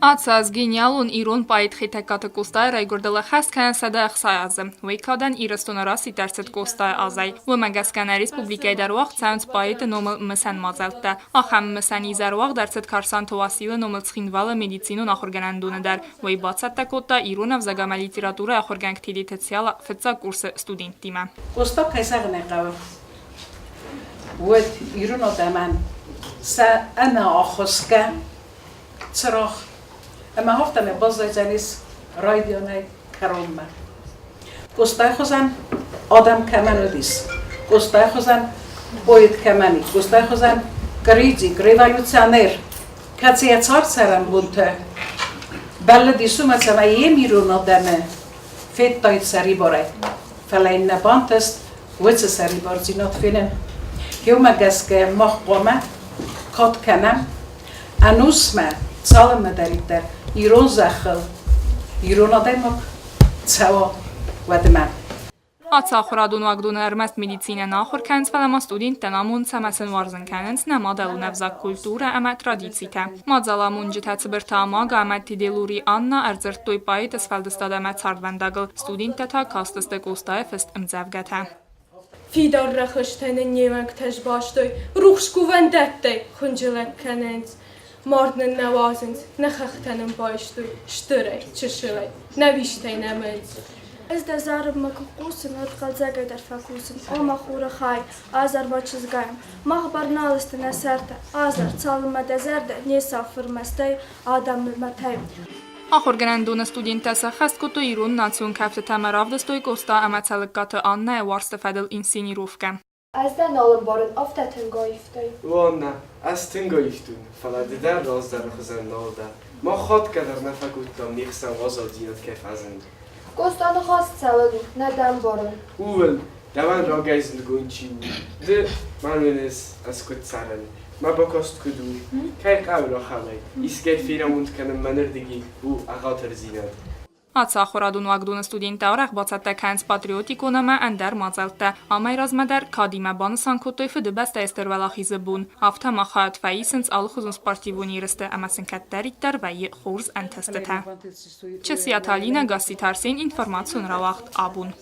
Ацы аз гениалон ирон поэт Хетӕгкаты Къостайы райгуырдыл ӕххӕст кӕны 160 азы. Уый кадӕн Ирыстоны рацыд ӕрцыд Къостайы азӕй. Уымӕ гӕсгӕ нӕ республикӕйы дӕр уагъд цӕуынц поэты номыл мысӕн мадзӕлттӕ. Ахӕм мысӕн изӕр уагъд ӕрцыд Карсанты Уасилы номыл Цхинвалы медицинон ахуыргӕнӕндоны дӕр. Уый бацӕттӕ кодта ирон ӕвзаг ӕмӕ литературӕйы ахуыргӕнӕг Тедеты Циала фыццаг курсы студенттимӕ. Къоста кӕй зӕгъын ӕй хъӕуы, уӕд ирон адӕмӕн сӕ ӕнӕаххосгӕ цырагъ ӕмӕ афтӕмӕй баззайдзӕнис райдианӕй кӕронмӕ. Къостай хуызӕн адӕм кӕмӕн уыдис, Къостай хуызӕн поэт кӕмӕн и, Къостай хуызӕн критик, революционер, кӕцы йӕ цард цӕрӕнбонтӕ бӕллыдис уымӕ, цӕмӕй йе мирон адӕмы федтаид сӕрибарӕй. Фӕлӕ йын нӕ бантыст уыцы сӕрибардзинад фенын. Уымӕ гӕсгӕ мах хъуамӕ кад кӕнӕм ӕнусмӕ, цалынмӕдӕриддӕр ирон зӕххыл ирон адӕймаг цӕуа, уӕдмӕ. Ацы ахуырадон уагдоны ӕрмӕст медицинӕ нӕ ахуыр кӕнынц, фӕлӕ ма студенттӕн амонынц ӕмӕ сын уарзын кӕнынц нӕ мадӕлон ӕвзаг, культурӕ ӕмӕ традицитӕ. Мадзаламонджытӕ Цыбырты Амага ӕмӕ Теделури Анна ӕрдзырдтой поэты сфӕлдыстад ӕмӕ цардвӕндагыл, студенттӕ та кастысты Къостайы фыст ӕмдзӕвгӕтӕ. Фидар рӕхыстӕ нын не уӕнгтӕ сбастой, рухс кувӕндӕттӕй хынджылӕг кӕнынц. Мард нын нӕ уадзынц, нӕ хӕхтӕ нын байстой, стырӕй, чысылӕй, нӕ уистӕй нӕмынц. Ӕз дӕ зарынмӕ куы хъусын, уӕд хъӕлдзӕгӕй дӕр фӕкусын. О, мӕ хуры хай, азар мӕ чызгай. Мах бар нал сты нӕ сӕртӕ. Азар, цалынмӕ дӕ зӕрдӕ не саф фырмӕстӕй, адӕмы мӕтӕй. Ахуыргӕнӕндоны студенттӕ сӕххӕст кодтой ирон национ кӕфтытӕ ӕмӕ равдыстой Къоста ӕмӕ Цӕлыккаты Аннӕйы уарзты фӕдыл инсценировкӕ. Ӕз дӕ нал ӕмбарын, афтӕ тынг аивтай. Уонна, ӕз тынг аивтон, фӕлӕ ды дӕр раздӕры хуызӕн нал дӕ. Мах хатгӕ дӕр нӕ фӕкодтам, не хсӕн уазалдзинад кӕй фӕзынд. Къоста ныхас цӕуыл у, нӕ дӕ ӕмбарын. Ууыл, дӕуӕн рагӕй зындгонд чи у, ды, мӕн уыныс, ӕз куыд цӕрын, мӕ бакаст куыд у, кӕй хъӕуы рахауай, искӕй ферамонд кӕнын мӕнырдыги у ӕгъатырдзинад. Ацы ахуырадон уагдоны студенттӕ арӕх бацӕттӕ кӕнынц патриотикон ӕмӕ ӕндӕр мадзӕлттӕ. Амӕй размӕ дӕр кадимӕ банысан кодтой Фыдыбӕстӕйы Стыр Уӕлахизы бон. Афтӕ ма хайад фӕисынц алыхуызон спортивон ерысты ӕмӕ сын кӕддӕриддӕр вӕййы хорз ӕнтыстытӕ. Чысиаты Алинӕ, Гасситы Арсен, информацион рауагъд Абон.